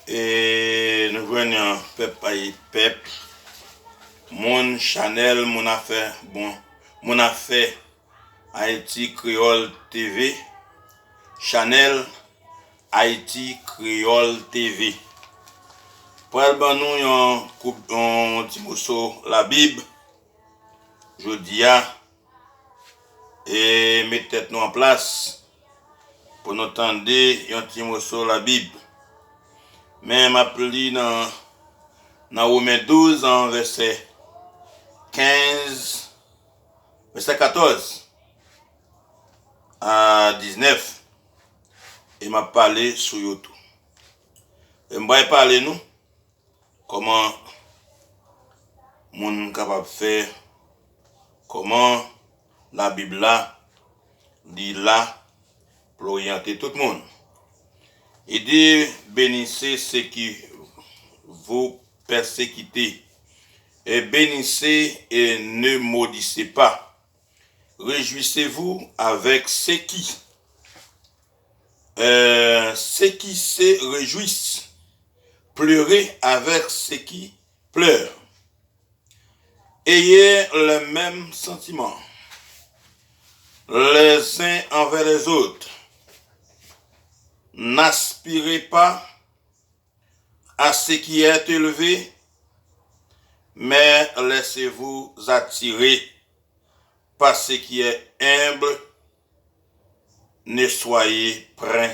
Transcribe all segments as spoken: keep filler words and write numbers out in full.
E nou jwenn yon pèp payé pèp, moun chanèl, moun afè, bon, moun afè Ayiti Kreyòl T V, chanèl Ayiti Kreyòl T V. Pral ban nou yon koup, yon ti moso Labib jodi a, e met tèt nou an plas pou nou tande yon ti moso Labib. Men m ap li nan, nan Women douz, an vèsè kenz, vèsè katòz a diznèf, e m ap pale sou yo tou. E m pral pale nou kòman moun kapab fè, kòman Labib la, li la pou l oryante tout moun. Li di, bénissez ceux qui vous persécutent, et bénissez et ne maudissez pas. Réjouissez-vous avec ceux qui, euh, ceux qui se réjouissent. Pleurez avec ceux qui pleurent. Ayez les mêmes sentiments les uns envers les autres. N'aspirez pas à ce qui est élevé, mais laissez-vous attirer par ce qui est humble. Ne soyez point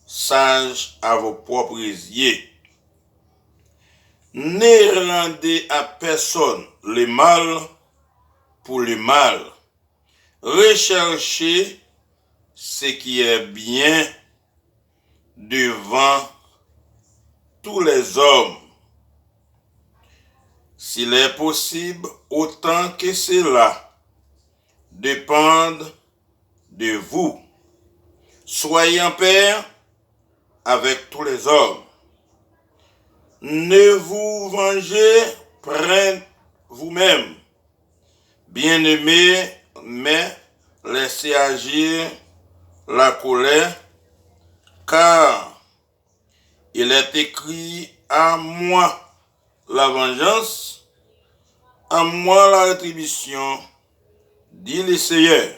sages à vos propres yeux. Ne rendez à personne le mal pour le mal. Recherchez ce qui est bien devant tous les hommes. S'il est possible, autant que cela dépende de vous, soyez en paix avec tous les hommes. Ne vous vengez point vous-même, bien-aimés, mais laissez agir la colère, car il est écrit, à moi la vengeance, à moi la rétribution, dit le Seigneur.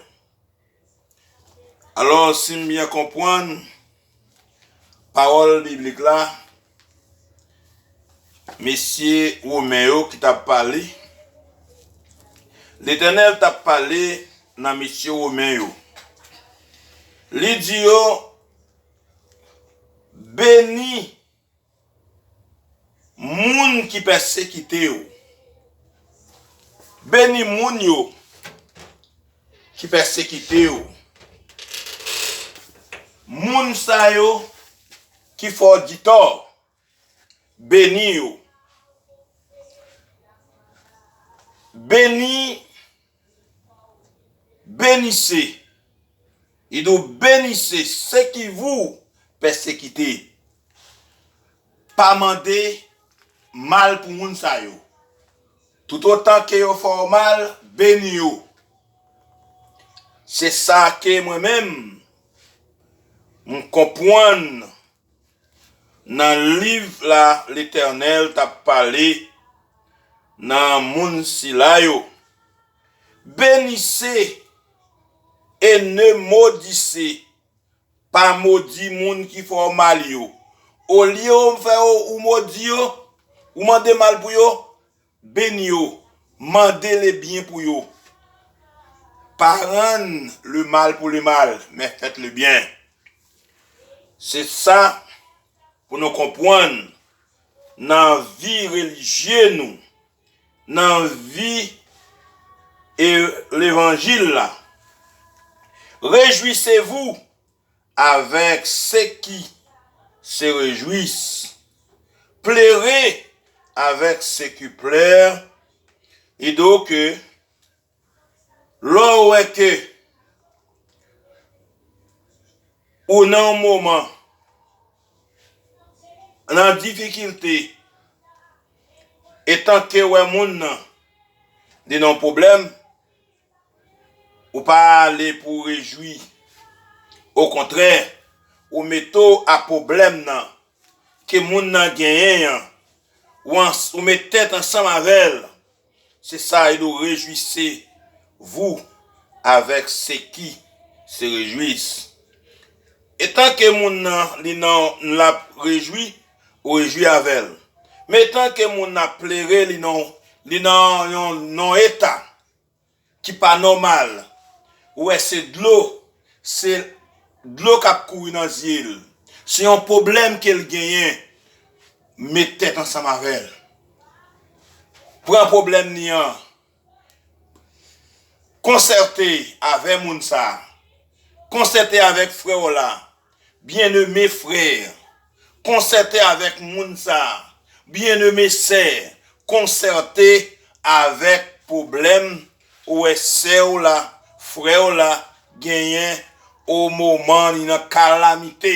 Alò, si m byen konprann pawòl biblik la, mesye Women yo ki t ap pale, Letènèl t ap pale nan mesye Women yo. Li di yo, beni moun ki pèsekite w. Beni moun yo ki pèsekite w. Moun sa yo ki fè w ditò, beni yo. Beni, bénissez. Li di w, bénissez ceux qui vous persécutent. Pa mande mal pou moun sa yo. Toutotan ke yo fè w mal, beni yo. Se sa ke mwen menm, m konprann nan liv la, Letènèl t ap pale nan moun sila yo. Bénissez et ne maudissez. Pa modi moun ki fè w mal yo. Olye w fè w, ou modi yo, ou mande mal pou yo, beni yo, mande le bien pou yo. Pas rendre le mal pour le mal, mais faites le bien. Se sa pou nou konprann nan vi relijye nou, nan vi e levanjil la. Réjouissez-vous avec ceux qui se réjouissent. Pleurez avec ceux qui pleurent. E donk, lè w wè ke ou nan yon moman, nan difikilte, etan ke w wè moun nan, li nan yon pwoblèm, ou pa ale pou w rejwi. Okontrè, ou mete w a pwoblèm nan. ke moun nan genyen an, ou, ans, ou met tèt ansanm avè l. Se sa, il dit, réjouissez-vous avec ceux qui se réjouissent. Etan ke moun nan, li nan, l ap rejwi, ou rejwi avè l. Men etan ke moun nan ap plere, li nan, li nan yon, nan yon eta ki pa nòmal. Ou wè, se dlo, se dlo k ap kouri nan zye l. Se yon pwoblèm ke l genyen. Met tèt ansanm avè l. Pran pwoblèm li an. Konsète avè moun sa a. Konsète avèk frè w la. Bien-aimé frè, konsète avèk moun sa a. Bien-aimé sè, konsète avèk pwoblèm ou wè sè w la, frè w la genyen o moman li nan kalamite.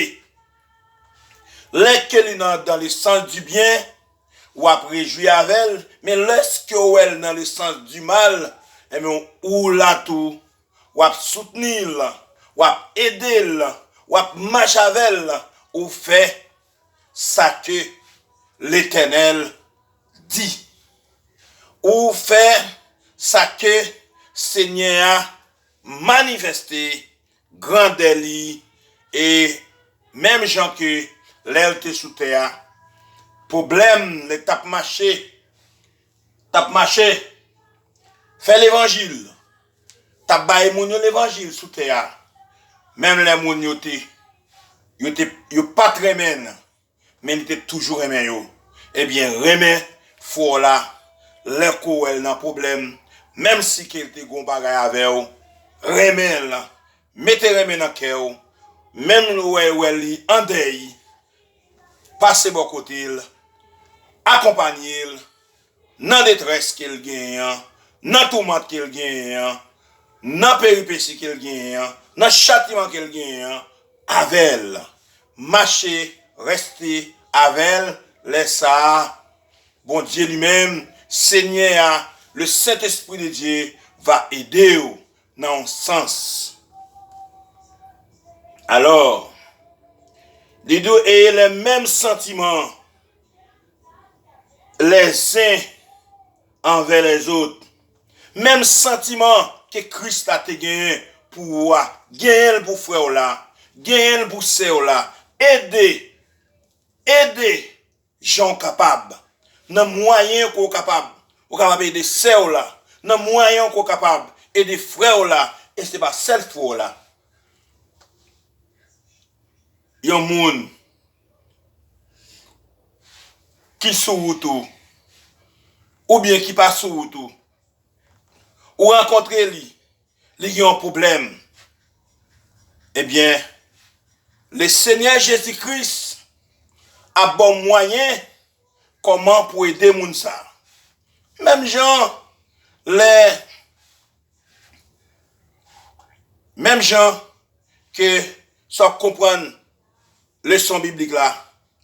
Lè ke li nan dans le sens du bien, w ap rejwi avè l, men lèske w wè l nan le sens du mal, enben, ou la tou, w ap soutni l, w ap ede l, w ap mache avè l, ou fè sa ke Letènèl di. Ou fè sa ke Senyè a manifèste grandè li, e menm jan ke lè l te sou tè a, pwoblèm lè t ap mache, t ap mache, fè levanjil, t ap bay moun yo levanjil sou tè a, menm lè moun yo te, yo te, yo pa t renmen l, men li te toujou renmen yo. Ebyen, renmen frè w la, lè ke w wè l nan pwoblèm, menm si ke l te gen yon bagay avè w, renmen l, mete renmen nan kè w, menm lè w wè, wè li an dèy, pase bò kote l, akonpanye l, nan detrès ke l genyen an, nan toumant ke l genyen an, nan peripesi ke l genyen an, nan chatiman ke l genyen an, avè l. Mache, reste avè l, lè sa a, Bondye li menm, Senyè a, le Saint-Esprit de Dieu va ede w nan yon sans. Alò, li di w, ayez les mêmes sentiments les uns envers les autres. Menm santiman ke Kris la te genyen pou ou a, genyen l pou frè w la, genyen l pou sè w la. Ede, ede jan w kapab, nan mwayen ke w kapab. Ou kapab ede sè w la, nan mwayen ke w kapab, ede frè w la, e se pa sèl frè w la. Yon moun ki sou wout ou, oubyen ki pa sou wout ou, ou rankontre li, li gen yon pwoblèm, ebyen, le Senyè Jezi Kris ap ba w mwayen kòman pou ede moun sa. Menm jan lè, menm jan ke sa w konprann leson biblik la,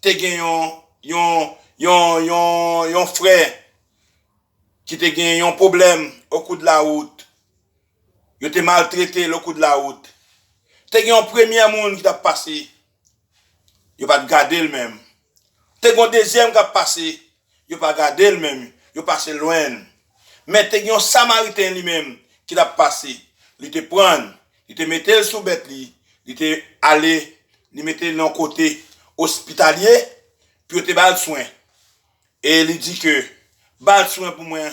te gen yon, yon, yon, yon, yon frè ki te gen yon pwoblèm o kou de la wout. Yo te maltrete l o kou de la wout. Te gen yon premye moun ki t ap pase. Yo pa t gade l menm. Te gen yon dezyèm k ap pase. Yo pa gade l menm. Yo pase lwen l. Men te gen yon Samariten li menm ki t ap pase. Li te pran l. Li te mete l sou bèt li. Li te ale. Li mete l nan yon kote ospitalye. Pou yo te ba l swen. E li di ke, ba l swen pou mwen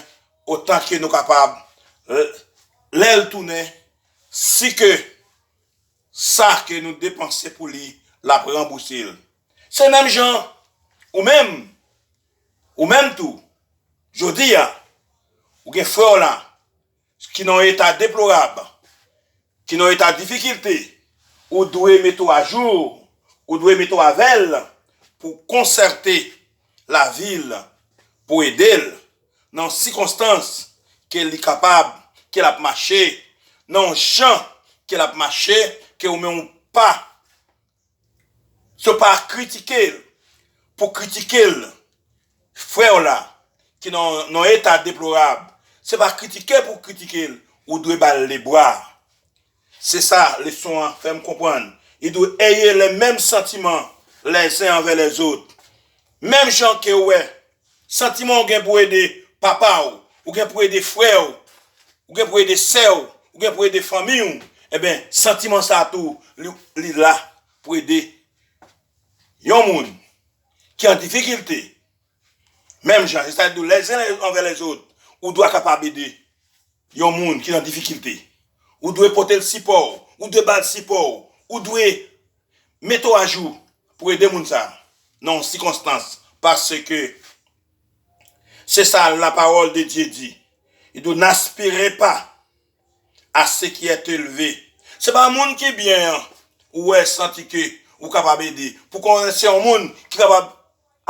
otan ke nou kapab. L-, lè l tounen, si ke sa ke nou depanse pou li, l ap ranbouse l. Se menm jan, ou menm, ou menm tou, jodi a, ou gen frè w la, ki nan yon eta deplorab, ki nan yon eta difikilte, ou dwe mete w ajou, ou dwe mete w avè l pou konsète lavi l, pou ede l nan sikonstans ke li kapab, ke l ap mache, nan yon jan ke l ap mache, ke ou menm ou pa Se pa kritike l pou kritike l, frè w la, ki nan, nan eta deplorab. Se pa kritike pou kritike l, ou dwe ba l lebra. Se sa leson an fè m konprann. Li di w, ayez les mêmes sentiments les uns envers les autres. Menm jan ke w wè santiman w gen pou ede papa w, ou gen pou ede frè w, ou gen pou ede sè w, ou gen pou ede fanmi w, enben, santiman sa a tou, li, li la pou ede yon moun ki an difikilte. Menm jan, sètadi les uns envers les autres, ou dwe kapab ede yon moun ki nan difikilte. Ou dwe pote l sipò w, ou dwe ba l sipò w, ou dwe mete w ajou pou ede moun sa a nan yon sikonstans, paske se sa la parole de Dieu dit. Il dit, n'aspirez pas à ce qui est élevé. Se pa moun ki byen an ou wè santi ke ou kapab ede. Pou konnen se yon moun ki kapab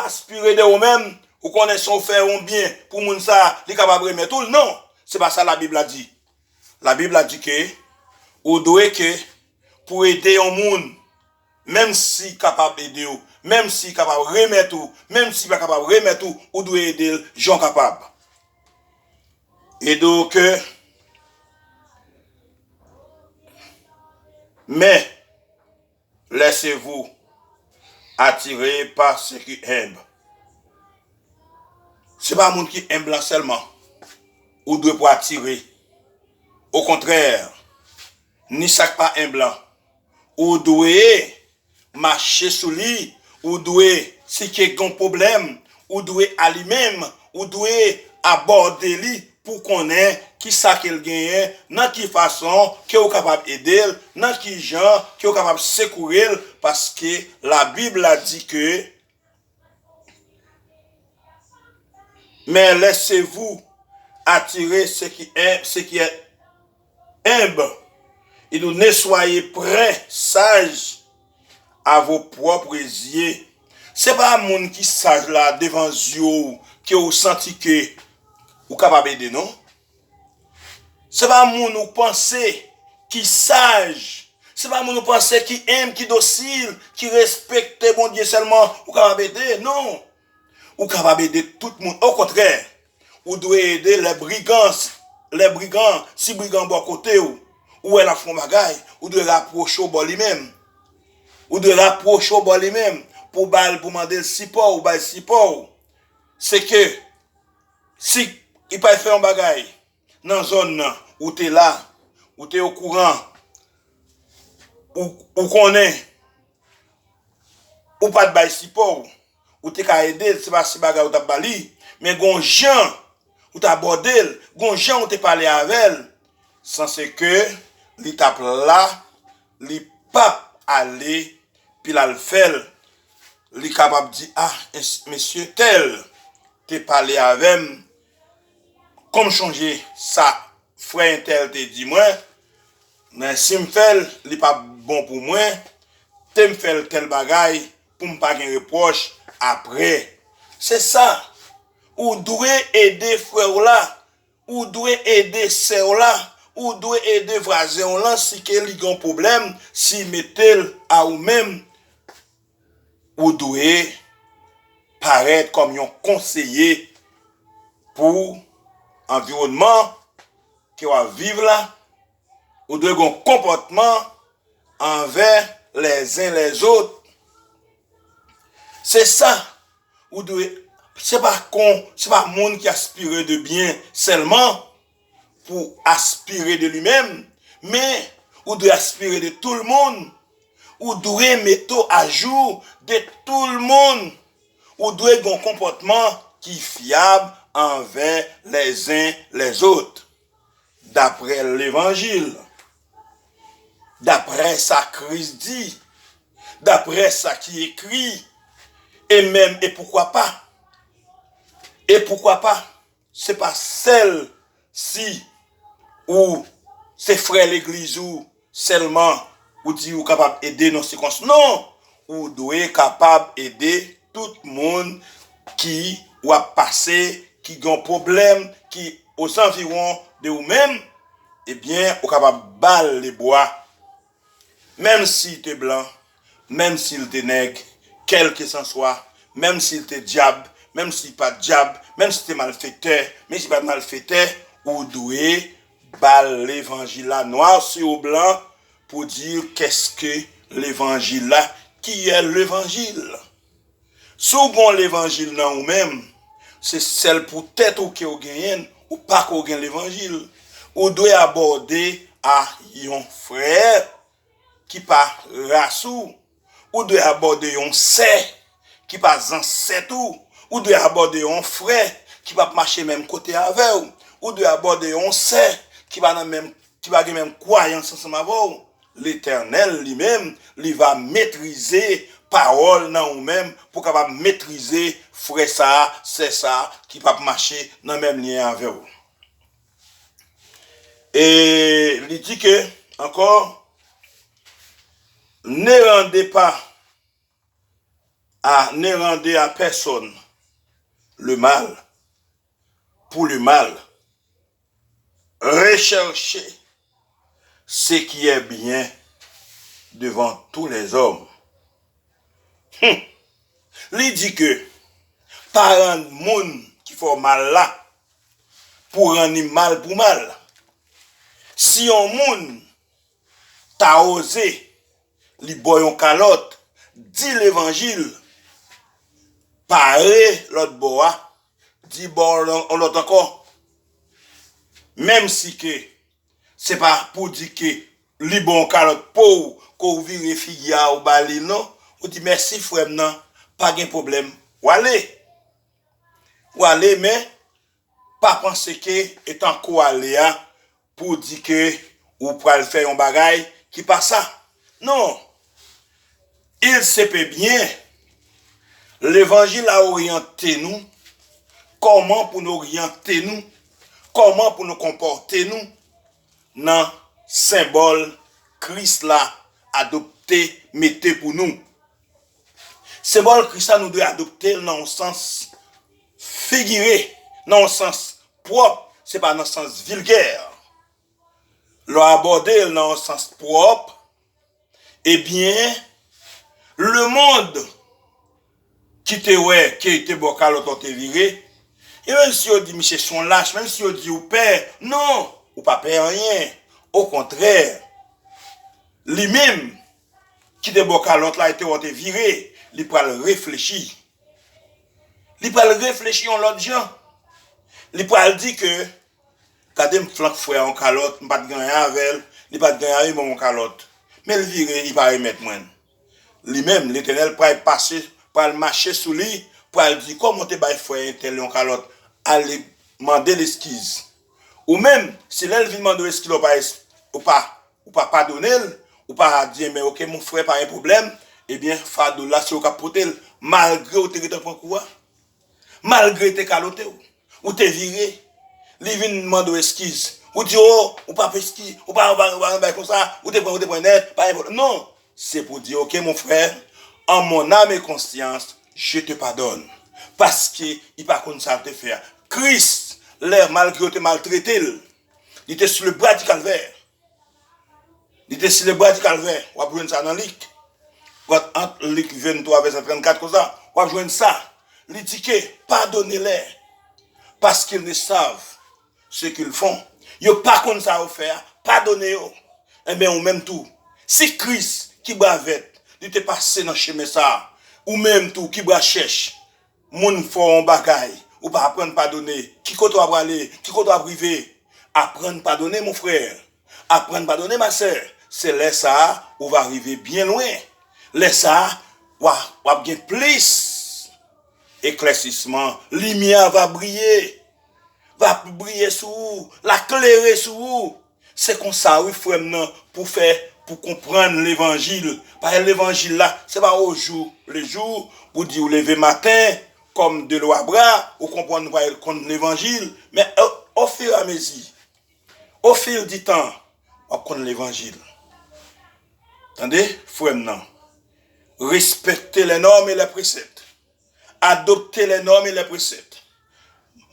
aspire de ou menm, ou konnen si w fè yon byen pou moun sa a, li kapab remèt ou l. Non, se pa sa Labib la di. Labib la di ke ou dwe ke pou ede yon moun, menm si kapab ede w, menm si kapab remèt ou, menm si pa kapab remèt ou, ou dwe ede l jan w kapab. Ede w ke, men, laissez-vous attirer par ce qui est humble. Se pa moun ki enb lan sèlman ou dwe pou atire. Okontrè, ni sa k pa enb lan, ou dwe mache sou li, ou dwe, si ke gen pwoblèm, ou dwe ale menm, ou dwe abòde li pou konnen ki sa ke l genyen, nan ki fason ke ou kapab ede l, nan ki jan ke ou kapab sekoure l, paske Labib la di ke, mais laissez-vous attirer ce qui est, ce qui est humble. Il dit, ne soyez point sages à vos propres yeux. Se pa moun ki saj la devan zye w ke ou santi ke ou kapab ede, non. Se pa moun ou panse ki saj. Se pa moun ou panse ki enb, ki dosil, ki respekte Bondye sèlman ou kapab ede. Non. Ou kapab ede tout moun. Okontrè, ou dwe ede les brigands, les brigands, si brigan bò kote w, ou wè l ap fè yon bagay, ou dwe rapwoche w bò li menm. Ou dwe rapwoche w bò li menm pou ba l, pou mande l sipò, ou bay sipò w. Se ke si li pral fè yon bagay nan zòn nan, ou te la, ou te okouran, ou, ou konnen, ou pa t bay sipò w, ou te ka ede l, se pa se bagay ou t ap ba li, men gon jan ou t abòde l, gon jan ou te pale avè l, sanse ke li t ap la, li p ap ale, pi l al fè l, li kapab di, ah, mesye tèl te pale avè m, kòm chonje sa frè entèl te di mwen, men si m fè l, li p ap bon pou mwen, te m fè l tèl bagay pou m pa gen repwòch apre. Se sa, ou dwe ede frè w la, ou dwe ede sè w la, ou dwe ede vwazen w lan si ke li gen yon pwoblèm, si mete l a ou menm, ou dwe parèt kòm yon konseye pou anviwònman ke w ap viv la, ou dwe gen yon konpòtman anvè les uns les autres. Se sa, ou dwe, se pa kon, se pa moun ki aspire de byen sèlman pou aspire de li menm, men ou dwe aspire de tout le monde. Ou dwe mete w ajou de tout le monde. Ou dwe gen yon konpòtman ki fyab anvè les uns les autres. Daprè levanjil, daprè sa Kris di, daprè sa ki ekri, e menm, e poukwa pa, e poukwa pa, se pa sèl si ou se frè legliz ou sèlman ou di ou kapab ede nan sikonstans. Non, ou dwe kapab ede tout moun ki w ap pase, ki gen yon pwoblèm, ki ozanviwon de ou menm, ebyen, ou kapab ba l lebwa. Menm si l te blan, menm si l te nèg, kèlkesanswa, menm si l te dyab, menm si l pa t dyab, menm si l te malfektè, menm si l pa t malfektè, ou dwe ba l levanjil la, noir sur blanc, pour dire qu'est-ce que l'évangile là, qui est l'évangile. Si w gen yon levanjil nan ou menm, se sèl pou tèt ou ke w genyen l, ou pa ko gen levanjil. Ou dwe abòde a yon frè ki pa ras ou. Ou dwe abòde yon sè ki pa zansèt ou. Ou dwe abòde yon frè ki p ap mache menm kote avè w. Ou dwe abòde yon sè ki pa nan menm, ki pa gen menm kwayans ansanm avè w. Letènèl li menm, li va metrize pawòl nan ou menm pou w kapab metrize frè sa a, sè sa a ki p ap mache nan menm liy avè w. E li di ke, ankò, ne rendez pas à, ne rendez à personne le mal pour le mal. Recherchez ce qui est bien devant tous les hommes. Hmm. Li di ke pa rann moun ki fè w mal la pou rann li mal pou mal. Si yon moun ta oze li ba w yon kalòt, di levanjil, pare lòt bò a, di ba w yon lòt ankò. Menm si ke se pa pou di ke li ba w yon kalòt po w, ke w vire figi a ou ba li l non. Ou di, mèsi frè m nan, pa gen pwoblèm. W ale. W ale, men pa panse ke etan ke w ale a, pou w di ke ou pral fè yon bagay ki pa sa. Non. Il se peut bien. Levanjil la oryante nou kòman pou n oryante nou, kòman pou nou konpòte nou nan senbòl Kris la adopte, mete pou nou. Senbòl Kris la, nou dwe adopte l nan yon sans figire, nan yon sans pwòp, se pa nan sans vilgè. Lè w abòde l nan yon sans pwòp, ebyen, lemonn ki te wè ke li te ba w kalòt la, w te vire, e menm si yo di misye se yon lach, menm si yo di w pè, non, ou pa pè anyen. Okontrè, li menm ki te ba w kalòt la, li te wè w te vire, li pral reflechi. Li pral reflechi yon lòt jan. Li pral di ke, gade m flank frè a yon kalòt, m pa t gen anyen avè l, li pa t gen anyen, li ban m yon kalòt. Men l vire, li pa remèt mwen l. Li menm, Letènèl pral pase, pral mache sou li, pral di, kòman w te bay frè entèl yon kalòt, ale mande l eskiz. Ou menm, si lè l vin mande w eskiz la, ou pa, ou pa, ou pa padone l, ou pa di, enben, oke, mon frè, pa gen pwoblèm, ebyen, fado l la, se ou k ap pote l, malgre w te gentan pran kou a. Malgre te kalote w, ou te vire, li vin mande w eskiz. Ou di, o, ou pa eskiz, ou pa, ou pa, ou pa bay konsa, ou te pran, ou te pran nèt, pa gen pwoblèm. Non, se pou di, oke, mon frè, en mon âme et conscience, je te pardonne. Paske li pa konn sa l te fè a. Kris, lè malgre yo te maltrete l, li te sou le bwa di kalvè. Li te sou le bwa di kalvè. W ap jwenn sa nan Lik. Ant Lik venntwa, vèsè trannkat konsa, w ap jwenn sa. Li di ke, pardonnez-les, parce qu'ils ne savent ce qu'ils font. Yo pa konn sa yo fè a. Padone yo. Enben, ou menm tou. Si Kris, ki bwa vèt, li te pase nan chemen sa a, ou menm tou, ki bwa chèch, moun fè w yon bagay, ou pa aprann padone, ki kote w ap prale, ki kote w ap rive? Aprann padone, mon frè. Aprann padone, ma sè. Se lè sa a, ou va rive byen lwen. Lè sa a, w a, w ap gen plis eklèsisman. Limyè a va briye. Va briye sou ou. L a klere sou ou. Se konsa wi, frè m nan, pou fè, pou konprann levanjil. Paske levanjil la, se pa au jour le jour, pou di ou leve maten, comme de l'eau à bras, ou konprann ou pral konn levanjil. Men o, au fur et à mesure, au fil du temps, w ap konn levanjil. Tande, frè m nan. Respectez les normes et les préceptes. Adoptez les normes et les préceptes.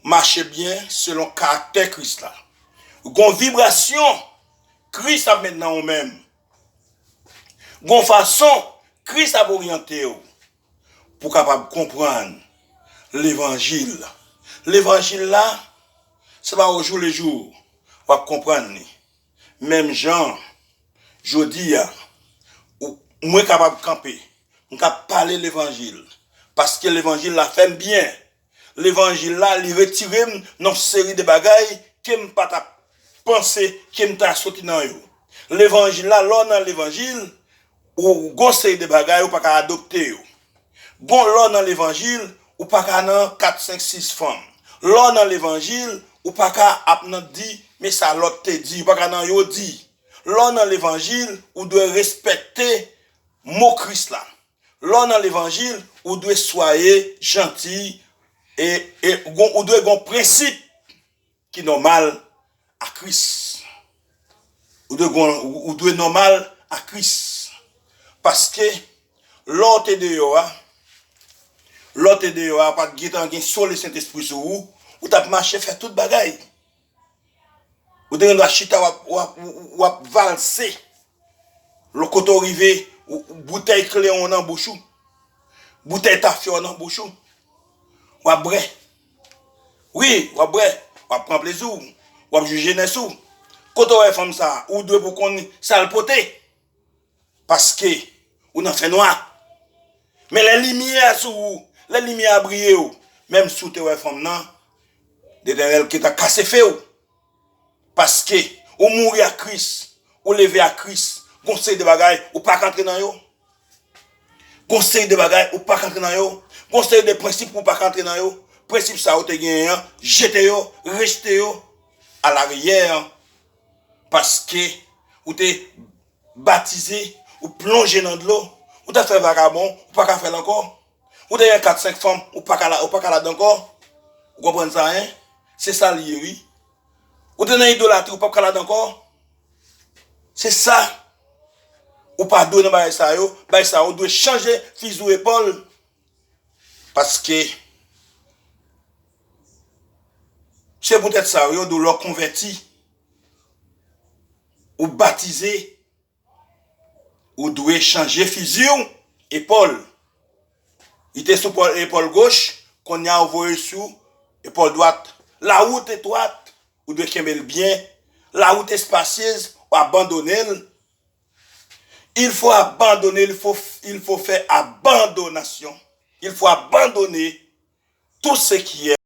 Mache byen selon karaktè Kris la. Gon vibrasyon Kris ap met nan ou menm. Gon fason Kris ap oryante w pou w kapab konprann levanjil. Levanjil la, se pa au jour le jour w ap konprann li. Menm jan, jodi a, ou, mwen kapab kanpe, m ka pale levanjil, Paske levanjil la fè m byen. Levanjil la, li retire m nan yon seri de bagay ke m pa t ap panse ke m ta soti nan yo. Levanjil la, lè w nan levanjil, ou gon seri de bagay ou pa ka adopte yo. Gon lè w nan levanjil, ou pa ka nan kat, senk, sis fanm. Lè w nan levanjil, ou pa ka ap nan di, men sa lòt te di, ou pa ka nan yo di. Lè w nan levanjil, ou dwe respekte mo Kris la. Lè w nan levanjil, ou dwe swaye, janti, e, e gon, ou dwe gon prensip ki nòmal a Kris. Ou dwe gon, ou dwe nòmal a Kris. Paske lè w te deyò a, lè w te deyò a, pa t gentan gen sole Sentespri sou ou, ou t ap mache fè tout bagay. Ou te gen dwa chita, w ap, w ap, w ap valse. Lè kote w rive, ou, ou, boutèy klewon nan bouch ou. Boutèy tafya w nan bouch ou. W ap bwè. Wi, w ap bwè. W ap pran plezi w. W ap jwi jenès ou. Kote w wè fanm sa a, ou dwe pou konn sa l pote. Paske ou nan fènwa. Men lè limyè a sou ou, lè limyè a briye w, menm si w te wè fanm nan, Letènèl gentan kase fe w. Paske ou mouri ak Kris, ou leve ak Kris, gon seri de bagay ou pa ka antre nan yo. Gon seri de bagay ou pa ka antre nan yo. Gon seri de prensip ou pa ka antre nan yo. Prensip sa ou te genyen an, jete yo, rejte yo, alarye. Paske ou te batize, ou plonje nan dlo, ou te fè vagabon, ou pa ka fè l ankò. Ou te gen kat, senk fanm, ou pa ka la, ou pa ka ladan ankò. Ou konprann sa, en? Se sa l ye, wi. Ou te nan idolatri, ou p ap ka ladan ankò. Se sa. Ou pa dwe nan bagay sa yo. Bagay sa yo dwe chanje fizi w epòl. Paske se poutèt sa yo di w lè w konvèti, ou batize, ou dwe chanje fizi w epòl. Li te sou pòl, epòl goch, kounye a ou voye sou epòl dwat. La route étroite, ou dwe kenbe l byen. La route est spacieuse, ou abandone l. Il faut abandonner, il faut, il faut faire abandonation. Il faut abandonner tout ce qui est